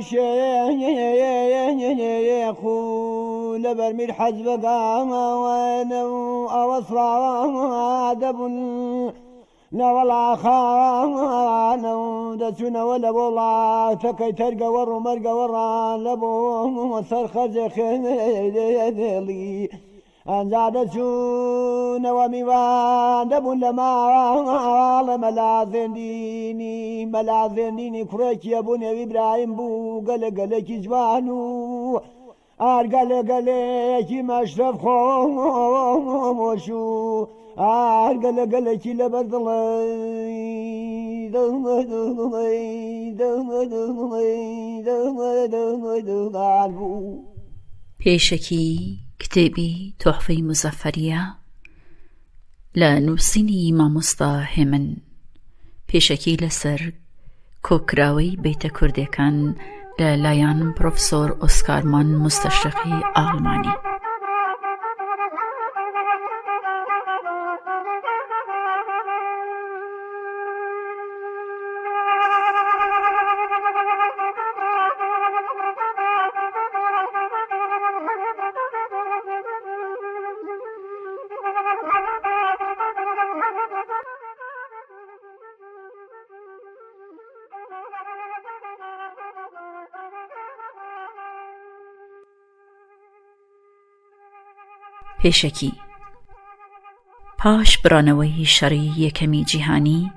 شێخ و لەبەر میر حەج بەگاوەن و ئەوە سڵاوە دەبوون لەوەڵا خانە و دەچوونەوە لە وڵاتەکەی تەرگەوەڕ و مەرگەوەڕان لە بۆ سەر خەرجێ خێڵی ئەنجا دەچوونەوە میوان دەبوون لە ماڵە مەلا زێندینی مەلا زێندینی کوڕێکی هەبوو نێوی برایم بوو گەلە گەلێکی جوان و ئار گەلێ گەلێکی مەشرەف خۆش و ئار گەلە گەلێکی لەبەر دڵی بوو. پێشەکی کتێبی تۆحفەی موزەفەریە لە نووسینی مامۆستا هێمن پێشەکی لەسەر کۆکراوەی بەیتە کوردێکان لە لایەن پرۆفسۆر ئۆسکارمان موستەشرقی ئاڵمانی. پێشەکی پاش بڕانەوەی شەڕی یەکەمی جیهانی،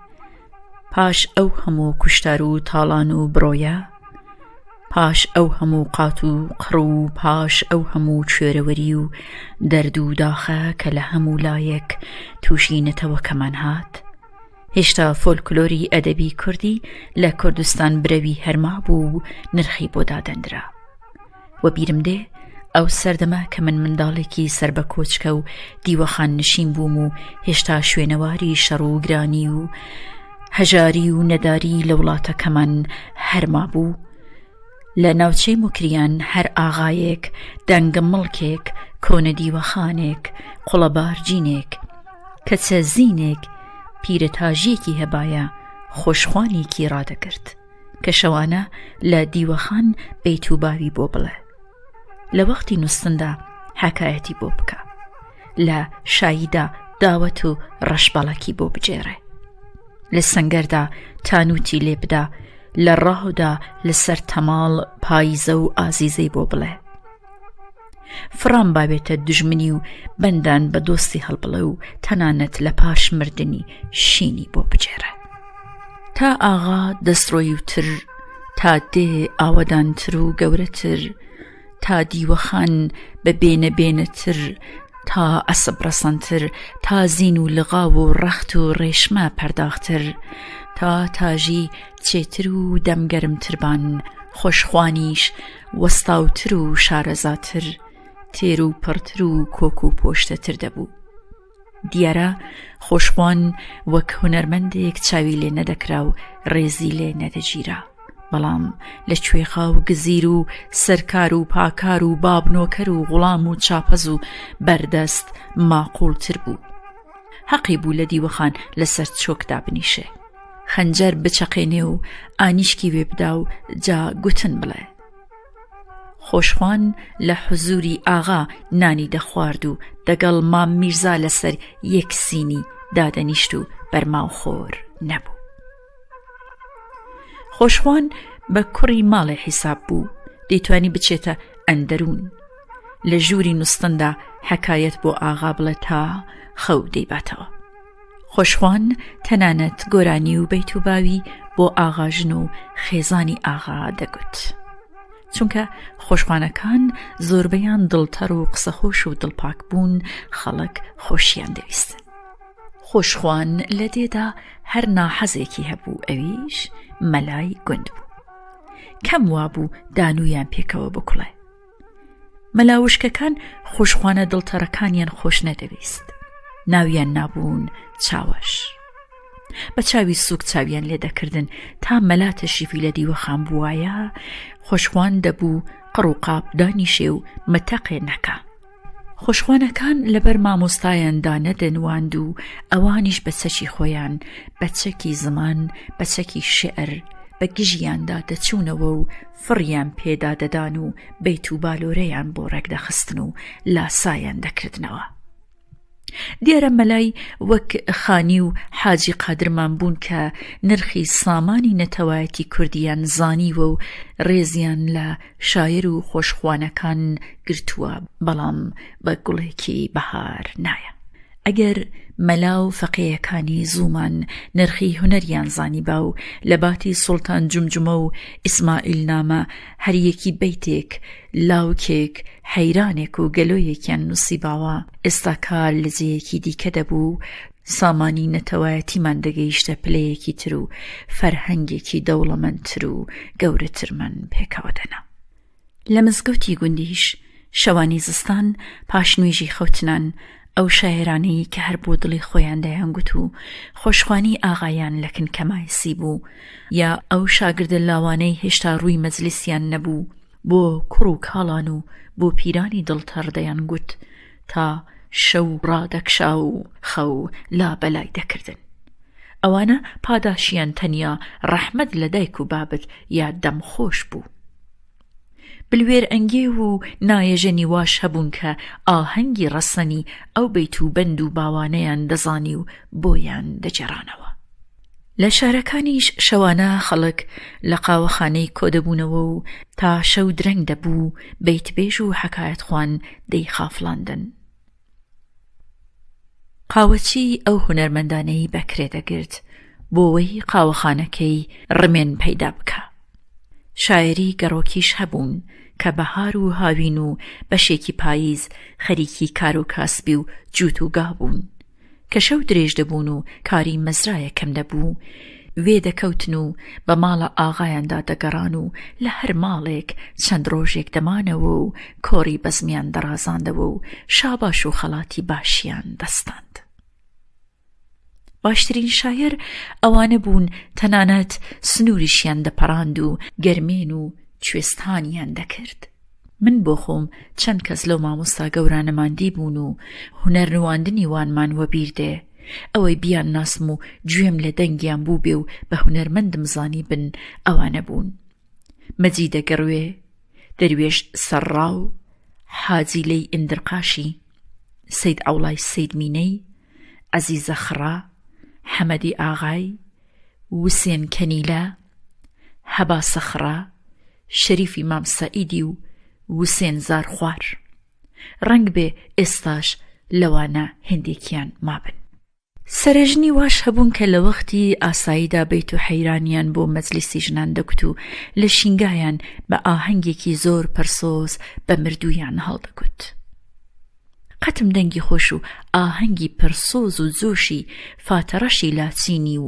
پاش ئەو هەموو کوشتار و تاڵان و بڕۆیە، پاش ئەو هەموو قات و قڕ و پاش ئەو هەموو کوێرەوەری و دەرد و داخە کە لە هەموو لایەک تووشی نەتەوەکەمان هات، هێشتا فۆلکلۆری ئەدەبی کوردی لە کوردستان برەوی هەرما بوو و نرخی بۆ دادەندرا. وەبیرم دێ ئەو سەردەمە کە من منداڵێکی سەر بە کۆچکە و دیوەخان نشین بووم و هێشتا شوێنەواری شەڕ و گرانی و هەژاری و نەداری لە وڵاتەکەمان هەرما بوو لە ناوچەی موکریان هەر ئاغایەک دەنگە مڵکێک کۆنە دیوەخانێک قوڵەبارجینێک کەچە زینێک پیرەتاژیەکی هەبایە خۆشخوانێکی ڕادەگرت. کە شەوانە لە دیوەخان بەیت و باوی بۆ بڵێ لە وەختی نووسندا حکایەتی بۆ بکە لە شاییدا داوەت و ڕەشبەڵەکی بۆ بجێڕێ لە سنگەردا تانوتی لێ بدا لە ڕاودا لەسەر تەماڵ پاییزە و ئازیزەی بۆ بڵێ فڕان باوێتە دوژمنی و بەندان بە دۆستی هەڵبڵێ و تەنانەت لە پاش مردنی شینی بۆ بگێڕێ. تا ئاغا دەستڕۆیوتر، تا دێ ئاوەدانتر و گەورەتر، تا دیوەخان بە بێنە بێنەتر، تا ئەسپ ڕەسەنتر، تا زین و لغاو و ڕەخت و ڕێشمە پەرداختر، تا تاژی چێتر و دەمگەرمتربان، خۆشخوانیش وەستاوتر و شارەزاتر، تێر و پڕتر و کۆک و پۆشتەتر دەبوو. دیارە خۆشخوان وەک هونەرمەندێک چاوی لێ نەدەکرا و ڕێزی لێ نەدەگیرا. بەڵام لە کوێخا و گزیر و سەرکار و پاکار و بابنۆکەر و غوڵام و چاپەز و بەردەست ماقوڵتر بوو. حەقی بوو لە دیوەخان لەسەر چۆک دابنیشێ. خەنجەر بچەقێنێ و ئانیشکی وێ بدا و جا گوتن بڵێ. خۆشخوان لە حوزوری ئاغا نانی دەخوارد و دەگەڵ مام میرزا لەسەر یەک سینی دادەنیشت و بەرماوخۆر نەبوو. خۆشخوان بە کوڕی ماڵێ حیساب بوو، دەیتوانی بچێتە ئەندەروون. لە ژووری نوستندا حەکایەت بۆ ئاغا بڵێ تا خەو دەیباتەوە. خۆشخوان تەنانەت گۆرانی و بەیت و باوی بۆ ئاغاژن و خێزانی ئاغا دەگوت. چونکە خۆشخوانەکان زۆربەیان دڵتەڕ و قسەخۆش و دڵپاک بوون خەڵک خۆشیان دەویستن. خۆشخوان لە دێدا هەر ناحەزێکی هەبوو ئەویش مەلای گوند بوو. کەم وابوو دانوویان پێکەوە بکوڵێ. مەلا وشکەکان خۆشخوانە دڵتەڕەکانیان خۆش نەدەویست ناویان نابوون چاوەش بە چاوی سوک چاویان لێ دەکردن تا مەلا تەشریفی لە دیوەخان بوایە خۆشخوان دەبوو قڕ و قاپ دانیشێ و متەقێ نەکا خۆشخوانەکان لەبەر مامۆستایاندا نەدەنواند و ئەوانیش بە چەکی خۆیان بە چەکی زمان بە چەکی شعر بە. بە گژیاندا دەچوونەوە و فڕیان پێدا دەدان و بەیت و بالۆرەیان بۆ ڕێکدەخستن و لاسایان دەکردنەوە. دیارە مەلای وەک خانی و حاجی قادرمان بوون کە نرخی سامانی نەتەوایەتی کوردیان زانیوە و ڕێزیان لە شاعیر و خۆشخوانەکان گرتووە، بەڵام بە گوڵێکی بەهار نایە. ئەگەر مەلا و فەقێیەکانی زوومان نرخی هونەریان زانیبا و لە باتی سوڵتان جومجومە و ئیسماعیل نامە هەر یەکی بەیتێک، لاوکێک، حەیرانێک و گەلۆیەکیان نووسیباوە، ئێستا کار لە جێیەکی دیکە دەبوو و سامانی نەتەوایەتیمان دەگەیشتە پلەیەکی تر و فەرهەنگێکی دەوڵەمەندتر و گەورەترمان پێکەوە دەنا. لە مزگەوتی گوندیش شەوانی زستان پاش نوێژی خەوتنان ئەو شاعێرانەی کە هەر بۆ دڵی خۆیان دەیانگوت و خۆشخوانی ئاغایان لە کن کەمایسی بوو یا ئەو شاگردە لاوانەی هێشتا ڕووی مەجلیسیان نەبوو بۆ کوڕ و کاڵان و بۆ پیرانی دڵتەڕ دەیانگوت تا شەو ڕادەکشا و خەو لابەلای دەکردن. ئەوانە پاداشیان تەنیا ڕەحمەت لە دایک و بابت یا دەم خۆش بوو. بلوێر ئەنگێو و نایەژەنی واش هەبوون کە ئاهەنگی ڕەسەنی ئەو بەیت و بەند و باوانەیان دەزانی و بۆیان دەگێڕانەوە. لە شارەکانیش شەوانە خەڵک لە قاوەخانەی کۆدەبوونەوە و تا شەو درەنگ دەبوو بەیتبێژ و حەکایەتخوان دەیخافڵاندن. قاوەچی ئەو هونەرمەندانەی بە کرێ دەگرت بۆوەی قاوەخانەکەی ڕمێن پەیدا بکا. شایەری گەڕۆکیش هەبوون کە بەهار و هاوین و بەشێکی پاییز خەریکی کار و کاسبی و جووت و گا بوون. کە شەو درێژ دەبوون و کاری مەزرایە کەم دەبوو، وێ دەکەوتن و بە ماڵە ئاغایاندا دەگەڕان و لە هەر ماڵێک چەند ڕۆژێک دەمانەوە و کۆڕی بەزمیان دەڕازاندەوە و شاباش و خەڵاتی باشیان دەستاند. باشترین شایەر ئەوانە بوون تەنانەت سنووریشیان دەپەڕاند و گەرمێن و کوێستانیان دەکرد. من بۆ خۆم چەند کەس لەو مامۆستا گەورانەمان دیبوون و هونەر نواندنی وانمان وەبیر دێ، ئەوەی بیانناسم و گوێم لە دەنگیان بووبێ و بە هونەرمەندم زانیبن ئەوانە بوون، مەجیدە گەڕوێ، دەروێش سەرڕاو، حاجی لەی ئیندرقاشی، سەید عەوڵای سەید مینەی، عەزیزە خڕە، حەمەدی ئاغای، وسێن کەنیلە، هەباسە خڕە، شەریفی مام سەعیدی و وسێن زارخوار. ڕەنگبێ ئێستاش لەوانە هێندێکیان مابن. سەرەژنی واش هەبوون کە لە وەختی ئاساییدا بەیت و حەیرانیان بۆ مەجلیسی ژنان دەگوت و لە شینگایان بە ئاهەنگێکی زۆر پڕسۆز بە مردوویان هەڵدەگوت. قەتم دەنگی خۆش و ئاهەنگی پڕسۆز و جۆشی فاتەڕەشی لاچینی و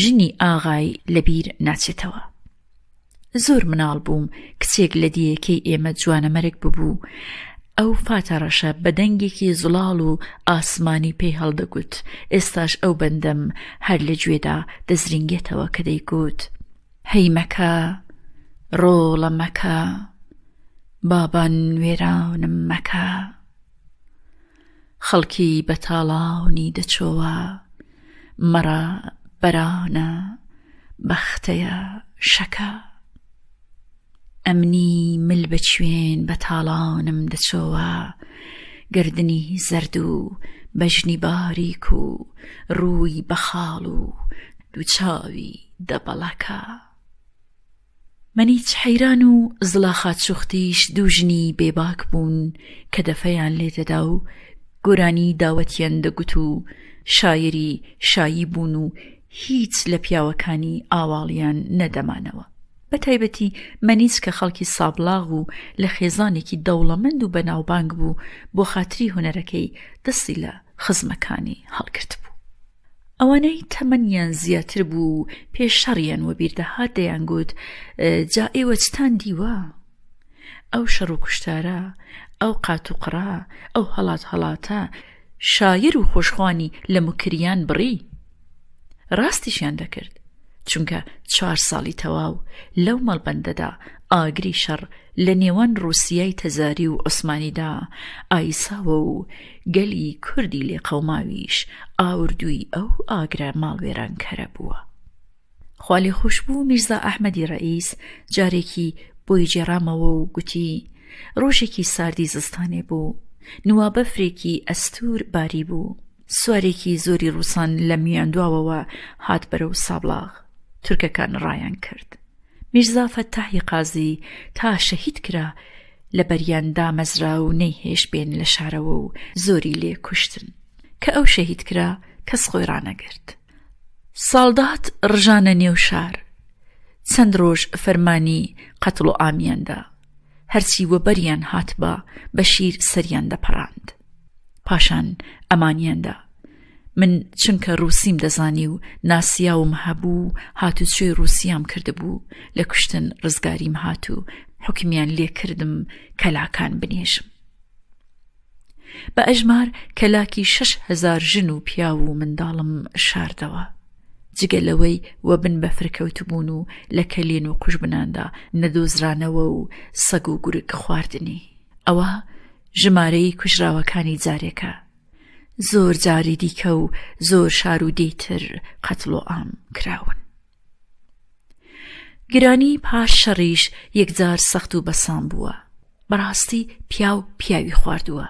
ژنی ئاغای لەبیر ناچێتەوە. زۆر مناڵ بووم کچێک لە دێیەکەی ئێمە جوانەمەرگ ببوو ئەو فاتە ڕەشە بە دەنگێکی زوڵاڵ و ئاسمانی پێی هەڵدەگوت ئێستاش ئەو بەندەم هەر لە گوێدا دەزرینگێتەوە کە دەیگوت هەی مەکە ڕۆڵە مەکە بابان وێرانم مەکە خەڵکی بە تاڵانی دەچۆوە مەڕە بەرانە بەختەیە شەکە ئەمنی مل بە کوێن بە تاڵانم دەچۆوە گردنی زەرد و بەژنی باریک و ڕووی بە خاڵ و دووچاوی دەبەڵەکە. مەنیج حەیران و زڵاخا چوختیش دوو ژنی بێباک بوون کە دەفەیان لێ دەدا و گۆرانی داوەتیان دەگوت و شایری شایی بوون و هیچ لە پیاوەکانی ئاواڵیان نەدەمانەوە. بە تایبەتی مەنیج کە خەڵکی سابڵاغ و لە خێزانێکی دەوڵەمەند و بەناوبانگ بوو بۆ خاتری هونەرەکەی دەستی لە خزمەکانی هەڵگرتبوو. ئەوانەی تەمەنیان زیاتر بوو و پێش شەڕیان وەبیر دەهات دەیانگوت جا ئێوە چتان دیوە؟ ئەو شەڕ و کوشتارە، ئەو قات و قڕە، ئەو هەڵات هەڵاتە شایر و خۆشخوانی لە موکریان بڕی. ڕاستیشیان دەکرد، چونکە چوار ساڵی تەواو لەو مەڵبەندەدا ئاگری شەڕ لە نێوان ڕووسیای تەزاری و عوسمانیدا ئایساوە و گەلی کوردی لێقەوماویش ئاوردووی ئەو ئاگرە ماڵوێرانکەرە بووە. خوالێخۆشبوو میرزا ئەحمەدی ڕەئیس جارێکی بۆی گێڕامەوە و گوتی، ڕۆژێکی ساردی زستانێ بوو، نوابەفرێکی ئەستوور باریبوو، سوارێکی زۆری ڕووسان لە میاندواوەوە هات بەرەو سابڵاغ، تورکەکان ڕایان کرد. میرزا فەتاحی قازی تا شەهید کرا لە بەریان دامەزرا و نەیهێشت بێن لە شارەوە و زۆری لێ کوشتن. کە ئەو شەهید کرا کەس خۆی ڕانەگرت. ساڵدات ڕژانە نێو شار. چەند ڕۆژ فەرمانی قەتڵ و عامیان دا. هەرچی وەبەریان هاتبا بە شیر سەریان دەپەڕاند. پاشان ئەمانیان دا. من چونکە ڕووسیم دەزانی و ناسیاوم هەبوو و هاتوچۆی ڕووسیام کردبوو، لە کوشتن ڕزگاریم هات و حوکمیان لێ کردم کەلاکان بنێژم. بە ئەژمار کەلاکی 6هزار ژن و پیاو و منداڵم شاردەوە. جگە لەوەی وەبن بەفر کەوتبوون و لە کەلێن و قوژبناندا نەدۆزرانەوە و سەگ و گورگ خواردنی. ئەوە ژمارەی کوژراوەکانی جارێکە. زۆر جاری دیکە و زۆر شار و دێی تر قەتڵ و عام کراون. گرانی پاش شەڕیش یەکجار سەخت و بەسام بووە. بەڕاستی پیاو پیاوی خواردووە.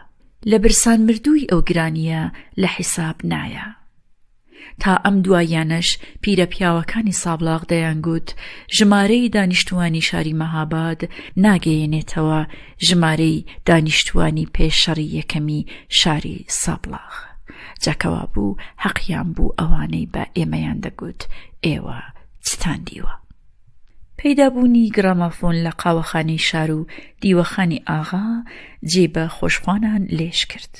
لە برسان مردووی ئەو گرانییە لە حیساب نایە. تا ئەم دواییانەش پیرە پیاوەکانی سابڵاغ دەیانگوت ژمارەی دانیشتووانی شاری مەهاباد ناگەیەنێتەوە ژمارەی دانیشتووانی پێش شەڕی یەکەمی شاری سابڵاغ. جا کەوابوو حەقیان بوو ئەوانەی بە ئێمەیان دەگوت ئێوە چتان دیوە. پەیدابوونی گرامافۆن لە قاوەخانەی شار و دیوەخانی ئاغا جێی بە خۆشخوانان لێژ کرد.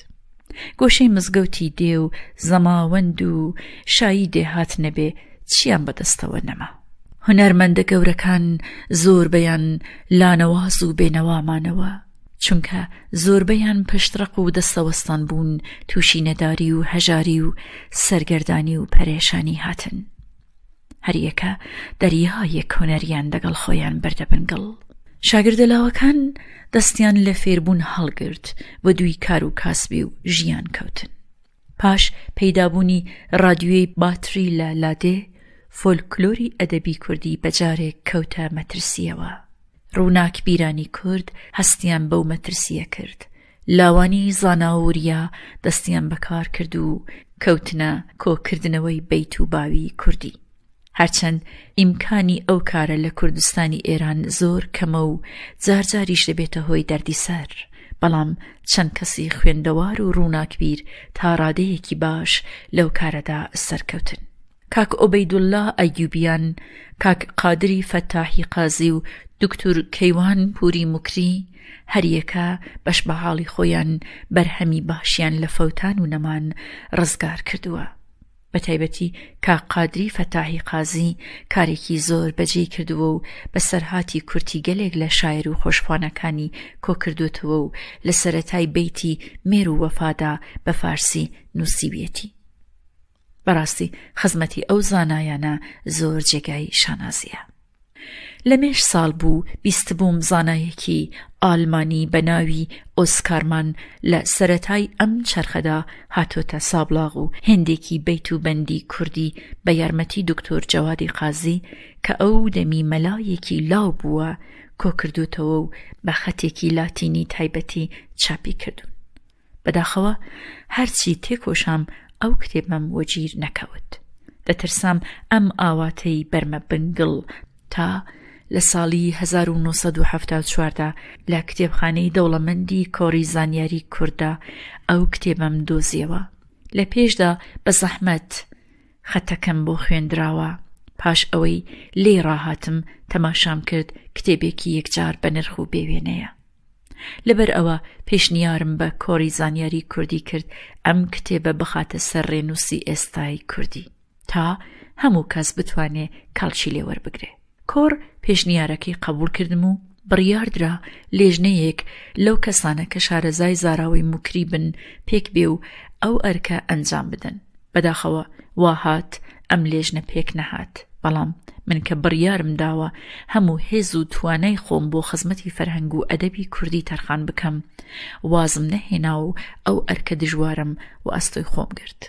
گۆشەی مزگەوتی دێ و زەماوەند و شایی دێهات نەبێ چیان بەدەستەوە نەما. هونەرمەندە گەورەکان زۆربەیان لانەواز و بێنەوا مانەوە، چونکە زۆربەیان پشتڕەق و دەستەوەستان بوون تووشی نەداری و هەژاری و سەرگەردانی و پەرێشانی هاتن. هەریەکە دەریایەک هونەریان دەگەڵ خۆیان بردە بن گڵ. شاگردە لاوەکان دەستیان لە فێربوون هەڵگرت و دووی کار و کاسبی و ژیان کەوتن. پاش پەیدابوونی ڕادیۆی باتری لە لادێ، فۆلکلۆری ئەدەبی کوردی بە جارێک کەوتە مەترسییەوە. ڕووناکبیرانی کورد هەستیان بەو مەترسییە کرد. لاوانی زانا و وریا دەستیان بە کار کرد و کەوتنە کۆکردنەوەی بەیت و باوی کوردی. هەرچەند ئیمکانی ئەو کارە لە کوردستانی ئێران زۆر کەمە و جارجاریش دەبێتە هۆی دەردیسەر، بەڵام چەند کەسی خوێندەوار و ڕووناکبیر تا ڕادەیەکی باش لەو کارەدا سەرکەوتن. کاک عوبەیدوڵلا ئەیوبیان، کاک قادری فەتاحی قازی و دوکتور کەیوان پوری موکری هەریەکە بەش بە حاڵی خۆیان بەرهەمی باشیان لە فەوتان و نەمان ڕزگار کردووە. بە تایبەتی کاک قادری فەتاحی قازی کارێکی زۆر بەجێی کردووە و بەسەرهاتی کورتی گەلێک لە شاعیر و خۆشخوانەکانی کۆکردووەتەوە و لە سەرەتای بەیتی مێر و وەفادا بە فارسی نووسیویەتی. بەڕاستی خزمەتی ئەو زانایانە زۆر جێگای شانازیە. لە مێژ ساڵ بوو بیستبووم زانایەکی ئالمانی بە ناوی ئۆسکارمان لە سەرەتای ئەم چەرخەدا هاتۆتە سابڵاغ و هێندێکی بەیت و بەندی کوردی بە یارمەتی دوکتۆر جەوادی قازی کە ئەو دەمی مەلایەکی لاو بووە کۆکردۆتەوە و بە خەتێکی لاتینی تایبەتی چاپی کردوون. بەداخەوە هەرچی تێکۆشام ئەو کتێبەم وەگیر نەکەوت. دەترسام ئەم ئاواتەی بەرمە بنگڵ تا لە ساڵی 1974 دا لە کتێبخانەی دەوڵەمەندی کۆڕی زانیاری کورددا ئەو کتێبەم دۆزیەوە. لە پێشدا بە زەحمەت خەتەکەم بۆ خوێندراوە. پاش ئەوەی لێی ڕاهاتم تەماشام کرد کتێبێکی یەکجار بەنرخ و بێوێنەیە. لەبەر ئەوە پێشنیارم بە کۆڕی زانیاری کوردی کرد ئەم کتێبە بخاتە سەر ڕێنووسی ئێستای کوردی تا هەموو کەس بتوانێ کەڵکی لێ وەربگرێ. کۆڕ پێشنیارەکەی قەبووڵ کردم و بڕیار درا لێژنەیەک لەو کەسانە کە شارەزای زاراوەی موکری بن پێک بێ و ئەو ئەرکە ئەنجام بدەن. بەداخەوە وا هات ئەم لێژنە پێک نەهات، بەڵام من کە بڕیارم داوە هەموو هێز و توانای خۆم بۆ خزمەتی فەرهەنگ و ئەدەبی کوردی تەرخان بکەم، وازم نەهێنا و ئەو ئەرکە دژوارەم وەئەستۆی خۆم گرت.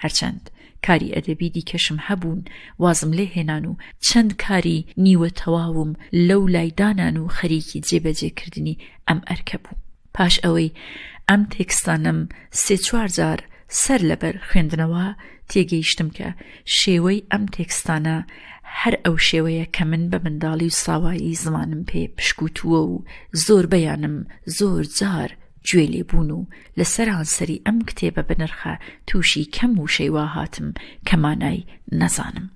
هەرچەند. کاری ئەدەبی دیکەشم هەبوون وازم لێ هێنان و چەند کاری نیوە تەواوم لەو لای دانان و خەریکی جێبەجێکردنی ئەم ئەرکە بووم. پاش ئەوەی ئەم تێکستانەم سێ چوار جار سەر لەبەر خوێندنەوە، تێگەیشتم کە شێوەی ئەم تێکستانە هەر ئەو شێوەیە کە من بە منداڵی و ساوایی زمانم پێ پشکووتووە و زۆربەیانم زۆر جار گوێ لێ بوون و لە سەرانسەری ئەم کتێبە بەنرخە تووشی کەم وشەی وا هاتم کە مانای نەزانم.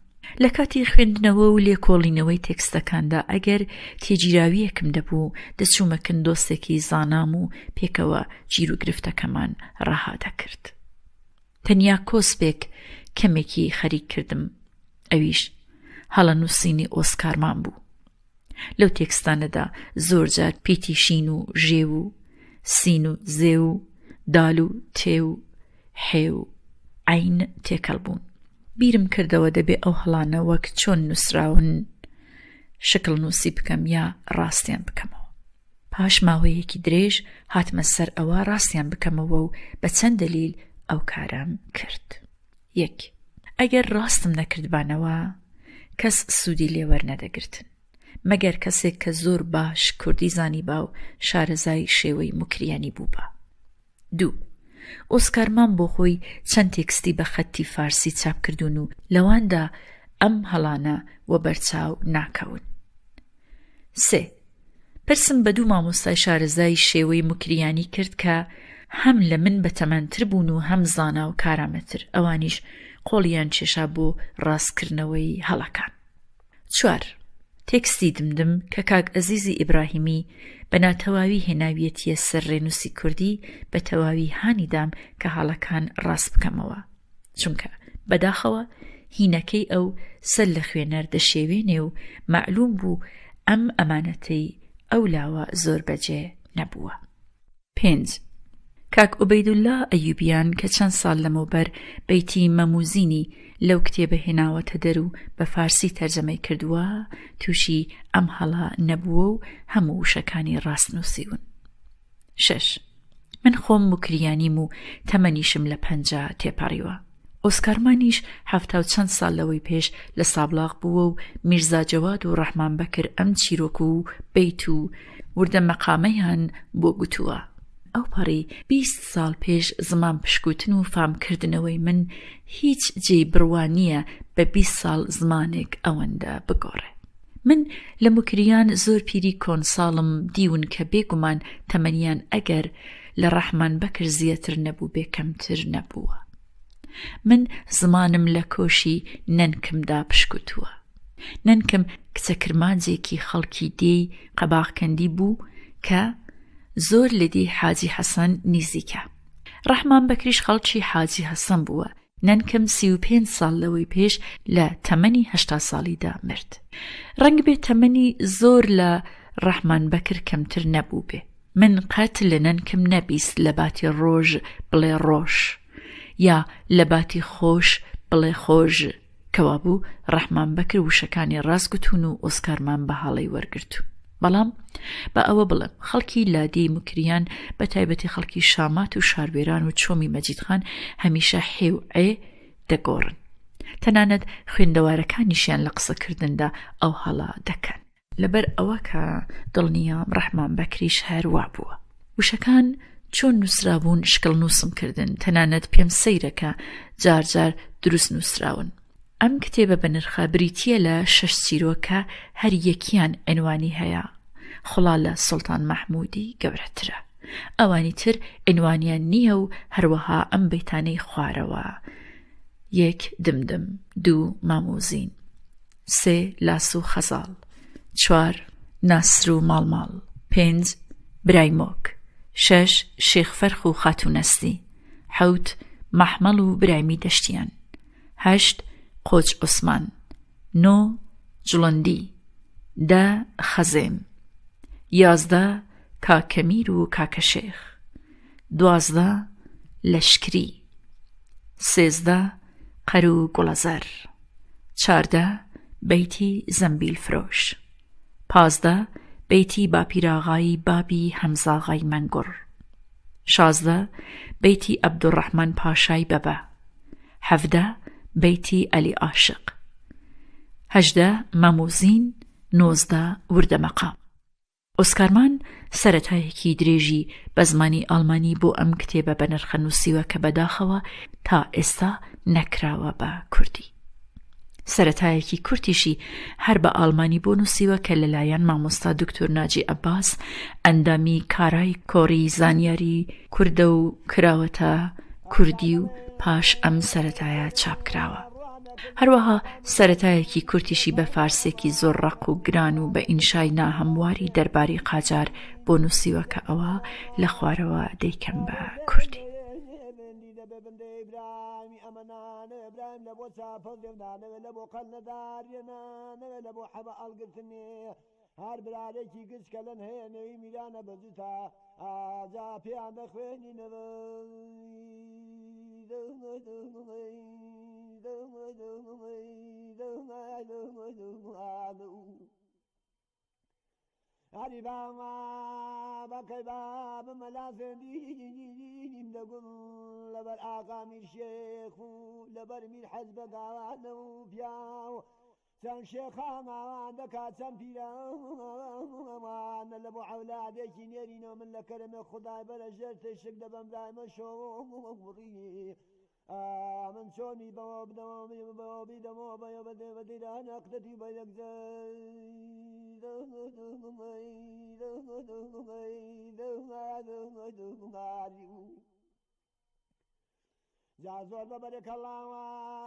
لە کاتی خوێندنەوە و لێکۆڵینەوەی تێکستەکاندا ئەگەر تێگیراوییەکم دەبوو، دەچوومە کن دۆستێکی زانام و پێکەوە گیروگرفتەکەمان ڕەها دەکرد. تەنیا کۆسپێک کەمێکی خەریک کردم، ئەویش هەڵە نووسینی ئۆسکارمان بوو. لەو تێکستانەدا زۆر جار پیتی شین و ژێ و سین و زێ و دال و تێ و حێ و عەین تێکەڵ بوون. بیرم کردەوە دەبێ ئەو هەڵانە وەک چۆن نووسراون شکڵ نووسی بکەم یا ڕاستیان بکەمەوە. پاش ماوەیەکی درێژ هاتمە سەر ئەوە ڕاستیان بکەمەوە و بە چەند دەلیل ئەو کارەم کرد. یەک، ئەگەر ڕاستم نەکردبانەوە کەس سوودی لێ وەرنەدەگرتن، مەگەر کەسێک کە زۆر باش کوردی زانیبا و شارەزای شێوەی موکریانی بووبا. دوو، ئۆسکار مام بۆ خۆی چەند تێکستی بە خەتتی فارسی چاپ کردوون و لەواندا ئەم هەڵانە وەبەرچاو ناکەون. سێ، پرسم بە دوو مامۆستای شارەزای شێوەی موکریانی کرد کە هەم لە من بەتەمەنتر بوون و هەم زانا و کارامەتر، ئەوانیش قۆڵیان کێشا بۆ ڕاستکردنەوەی هەڵەکان. چوار، تێکستی دمدم کە کاک ئەزیزی ئیبراهیمی بە ناتەواوی هێناویەتییە سەر ڕێنووسی کوردی، بە تەواوی هانی دام کە هەڵەکان ڕاست بکەمەوە. چونکە بەداخەوە هینەکەی ئەو سەر لە خوێنەر دەشێوێنێ و مەعلووم بوو ئەم ئەمانەتەی ئەو لاوە زۆر بەجێ نەبووە. پێنج، کاک عوبەیدوڵلا ئەیوبیان کە چەند ساڵ لەمەوبەر بەیتی مەموزینی لەو کتێبە هێناوەتە دەر و بە فارسی تەرجەمەی کردووە، تووشی ئەم هەڵە نەبووە و هەموو وشەکانی ڕاست نووسیون. شەش، من خۆم موکریانیم و تەمەنیشم لە 50 تێپەڕیوە. ئۆسکارمانیش حەفتا و چەند ساڵ لەوەی پێش لە سابڵاغ بووە و میرزا جەواد و ڕەحمان بەکر ئەم چیرۆک و بەیت و وردە مەقامەیان بۆ گوتووە. ئەوپەڕی 20 ساڵ پێش زمان پشکوتن و فامکردنەوەی من هیچ جێی بڕوا نییە بە 20 ساڵ زمانێک ئەوەندە بگۆڕێ. من لە موکریان زۆر پیری کۆنساڵم دیون کە بێ گومان تەمەنیان ئەگەر لە ڕەحمان بەکر زیاتر نەبووبێ کەمتر نەبووە. من زمانم لە کۆشی نەنکمدا پشکوتووە. نەنکم کچە کرمانجێکی خەڵکی دێی قەباغکەندی بوو کە زۆر لە دێی حاجی حەسەن نیزیکە. ڕەحمان بەکریش خەڵکی حاجی حەسەن بووە. نەنکم 35 ساڵ لەوەی پێش لە تەمەنی هەشتا ساڵیدا مرد. ڕەنگبێ تەمەنی زۆر لە ڕەحمان بەکر کەمتر نەبووبێ. من قەت لە نەنکم نەبیست لە باتی ڕۆژ بڵێ ڕۆش یا لە باتی خۆش بڵێ خۆژ. کەوابوو ڕەحمان بەکر وشەکانی ڕاست گوتوون و ئۆسکارمان بە هەڵەی وەرگرتوون. بەڵام با ئەوە بڵێم خەڵکی لادێی موکریان بە تایبەتی خەڵکی شامات و شاروێران و چۆمی مەجیدخان هەمیشە حێ و عێ دەگۆڕن. تەنانەت خوێندەوارەکانیشیان لە قسەکردندا ئەو هەڵە دەکەن. لەبەر ئەوە کە دڵنیام ڕەحمان بەکریش هەر وا بووە. وشەکان چۆن نووسرابوون شکڵ نووسم کردن، تەنانەت پێم سەیرە کە جار جار دروست نووسراون. ئەم کتێبە بەنرخە بریتییە لە شەش چیرۆک کە هەر یەکیان عینوانی هەیە، خوڵا لە سوڵتان مەحموودی گەورەترە. ئەوانی تر عینوانیان نییە و هەروەها ئەم بەیتانەی خوارەوە، یەک دمدم، دوو ماموزین، سێ لاس و خەزاڵ، چوار ناسر و ماڵماڵ، پێنج برای مۆک، شەش شێخ فەرخ و خاتوو نەستی، حەوت مەحمەڵ و برایمی دەشتیان، هەشت قۆچ عوسمان، نۆ جڵندی، دە خەزێم، 11 کاکەمیر و کاکەشێخ، 12 لەشکری، 13 قەر و گوڵەزەر، 14 بەیتی زەمبیل فرۆش، 15 بەیتی باپیراغایی بابی هەمزاغای مەنگوڕ، 16 بەیتی عەبدولڕەحمان پاشای بەبە. 17. بەیتی عەلی عاشق، 18 مەم و زین، 19 وردە مەقام. ئۆسکار مان سەرەتایەکی درێژی بە زمانی ئاڵمانی بۆ ئەم کتێبە بەنرخە نووسیوە کە بەداخەوە تا ئێستا نەکراوە بە کوردی. سەرەتایەکی کورتیشی هەر بە ئاڵمانی بۆ نووسیوە کە لەلایەن مامۆستا دکتۆر ناجی عەباس ئەندامی کارای کۆڕی زانیاری کوردە و کراوەتە کوردی و پاش ئەم سەرەتایە چاپ کراوە. هەروەها سەرەتایەکی کورتیشی بە فارسێکی زۆر ڕەق و گران و بە ئینشای ناهەمواری دەرباری قاجار بۆ نووسیوە کە ئەوە لە خوارەوە دەیکەم بە کوردی. هەر برارێکی گچکەلەن هەیە نەوی میرانە بەجوتا ئاجا پێیان دەخوێنینەوە. عەلی بابا بەکەی بابم مەلا زێندیم دەگوڵ لەبەر ئاغا میر شێخ و لەبەر میر حەز بە گاوانە و پیاو چەند شێخامان دەکا چەند پیرانە لە بۆ عەولادێکی نێرینەوە من لە کەرەمێ خودای بەرە ژێر تێشک دەبەم برایمە شۆڕی من چۆنی بەوە بدەمەوە بەوە بیدەمەوە بەیە بەدێ بەدیران ئەقدەتی بە یەک جا زۆر بە بەرەکەڵاوە.